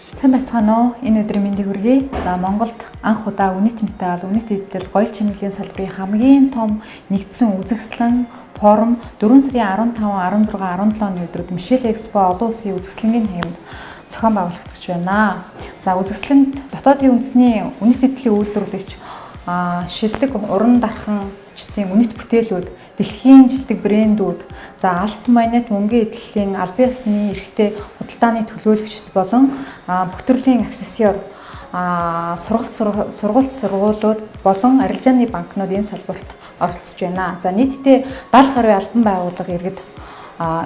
Сайн байцгаана уу? Энэ өдрийн мэндийг хүргэе. За, Монголд анх удаа үнэт металл, үнэт эдэл, гоёл чимэглэлийн салбарын хамгийн том нэгдсэн үзэсгэлэн форум 4 сарын 15, 16, 17 оны өдрүүд Мишель Экспо олон улсын үзэсгэлэнгийн танхимд зохион байгуулагдаж байна. За, үзэсгэлэнд дотоодын үндэсний үнэт эдлийн үйлдвэрлэгч, шилдэг уран дарханчдын үнэт бүтээлүүд, дэлхийн шилдэг брэндүүд, за, алт, монет, мөнгөн эдлэлийн албан ёсны эрхтэй худалдааны төлөөлөгчд болон бүх төрлийн аксессуар, сургалт сургуульд сургуулиуд болон арилжааны банкнууд энэ салбарт оролцож байна. За, нийтдээ 70 гаруй албан байгууллага, иргэд,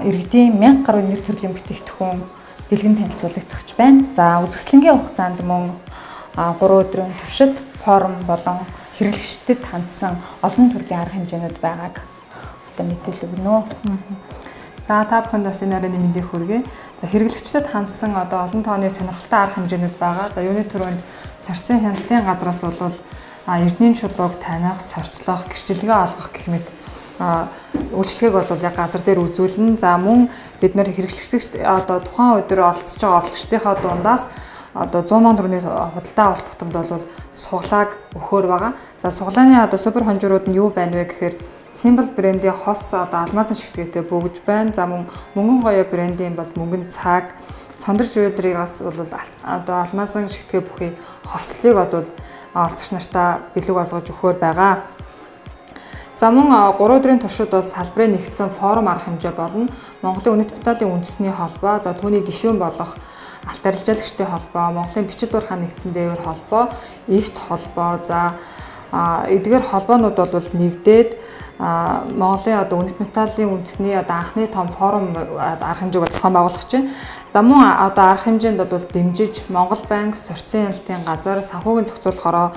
иргэдийн 1000 гаруй нэр төрлийн бүтээгдэхүүн дэлгэн танилцуулагдах байна. За, үзэсгэлэнгийн хугацаанд мөн 3 өдрийн туршид форум болон хэрэглэгчдэд хандсан олон төрлийн арга хэмжээнүүд байгааг одоо мэдээлэл өгнө. За, та бүхэнд бас энэ оройн мэндийг хүргэе. За, хэрэглэгчдэд хандсан одоо олон тооны сонирхолтой арга хэмжээнүүд байгаа. За, юуны түрүүнд сорьцын хяналтын газраас бол эрдэнийн чулууг таних, сорьцлох, гэрчилгээ олгох гэх мэт үйлчилгээг бол яг газар дээр үзүүлнэ. За, мөн бид нар хэрэглэгч одоо тухайн өдөр оролцож байгаа оролцогчдынхаа дундаас одоо 100 сая төгрөгийн худалдаа авалт тутамд бол сугалааг өгөхөөр байгаа. За, сугалааны одоо супер хонжуурууд нь юу байна вэ гэхээр Symbol брендийн хос одоо алмазын шигтгээтэй бөгж байна. За, мөн мөнгөн гоё брендийн бол мөнгөн цаг, Сондөр Jewelry-гаас бол одоо алмазын шигтгээ бүхий хослыг бол оролцогч нартаа бэлэг болгож өгөхөөр байгаа. За, мөн 3 өдрийн туршид бол салбарын нэгдсэн форум арга хэмжээ болно. Монголын үнэт металлын үндэсний холбоо, за, түүний гишүүн болох алт арилжаалагчдын холбоо, Монголын бичил уурхай нэгдсэн дээвэр холбоо, ЭФТ холбоо, за, эдгээр холбоонууд бол нэгдээд Монголын одоо үнэт металлын үндэсний одоо анхны том форум арга хэмжээг бол зохион байгуулах гэж байна. За, мөн одоо арга хэмжээнд бол дэмжиж Монгол банк, сорьцын хяналтын газар, санхүүгийн зохицуулах хороо,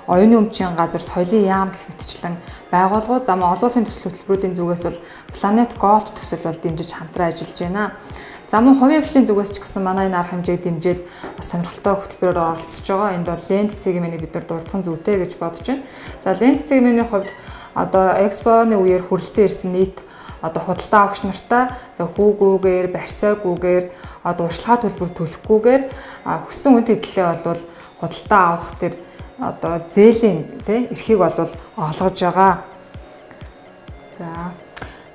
оюуны өмчийн газар, соёлын яам гэх мэтчлэн байгууллагууд, за, мөн олон улсын төсөл хөтөлбөрүүдийн зүгээс бол Planet Gold төсөл бол дэмжиж хамтран ажиллаж байна. За, мөн хувийн хвшлийн зүгээс ч гэсэн манай энэ арга хэмжээг дэмжиж бас сонирхолтой хөтөлбөрөөр оролцож байгаа. Энд бол Lend CGM-ийг бид нар дурдах нь зүйтэй гэж бодож байна. За, Lend CGM-ийн хувьд одоо экспоны үеэр хүрэлцэн ирсэн нийт одоо худалдаа авагч нартаа, за, хүүгүүгээр, барьцаагүйгээр, одоо урьдчилгаа төлбөр төлөхгүйгээр хүссэн үнэт эдлэлээ бол худалдаа авах тэр одоо зээлийн тий эрхийг бол олгож байгаа.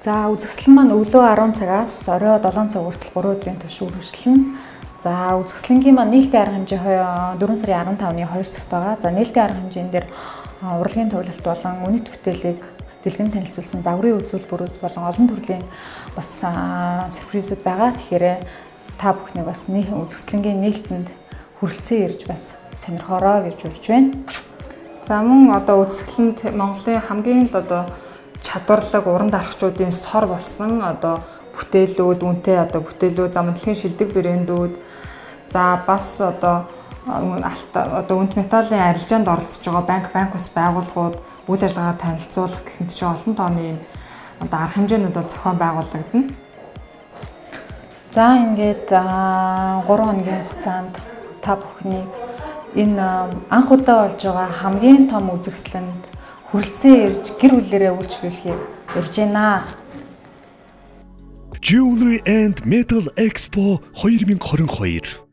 За, үзэсгэлэн маань өглөө 10 цагаас орой 7 цаг хүртэл 3 өдрийн турш үргэлжлэнэ. За, үзэсгэлэнгийн маань нээлтийн арга хэмжээ 4 сарын 15-ны 2 цагт байгаа. За, нээлтийн арга хэмжээн дээр урлагийн тоглолт болон үнэт бүтээлийг дэлгэн танилцуулсан загварын үзүүлбэрүүд болон олон төрлийн бас сюрпризүүд байгаа. Тэгэхээр та бүхнийг бас үзэсгэлэнгийн нээлтэнд хүрэлцэн ирж бас сонирхоорой гэж урьж байна. За, мөн одоо үзэсгэлэнт Монголын хамгийн л одоо чадварлаг уран дарахчуудын сор болсон одоо бүтээлүүд, үнэтэй одоо бүтээлүүд, за, дэлхийн шилдэг брэндүүд, за, бас одоо алт, одоо үнэт металлын арилжаанд оролцож байгаа банк, банк бус байгууллагууд үйл ажиллагаа танилцуулах гэх мэт чинь олон тооны юм одоо арга хэмжээнүүд бол зохион байгуулагдана. За, ингээд 3 хоногийн хугацаанд та бүхнийг энэ анх удаа болж байгаа хамгийн том үзэсгэлэнд хүрэлцэн ирж гэр бүлээрээ үйлчлүүлэхийг урьж байна. Jewelry and Metal Expo 2022.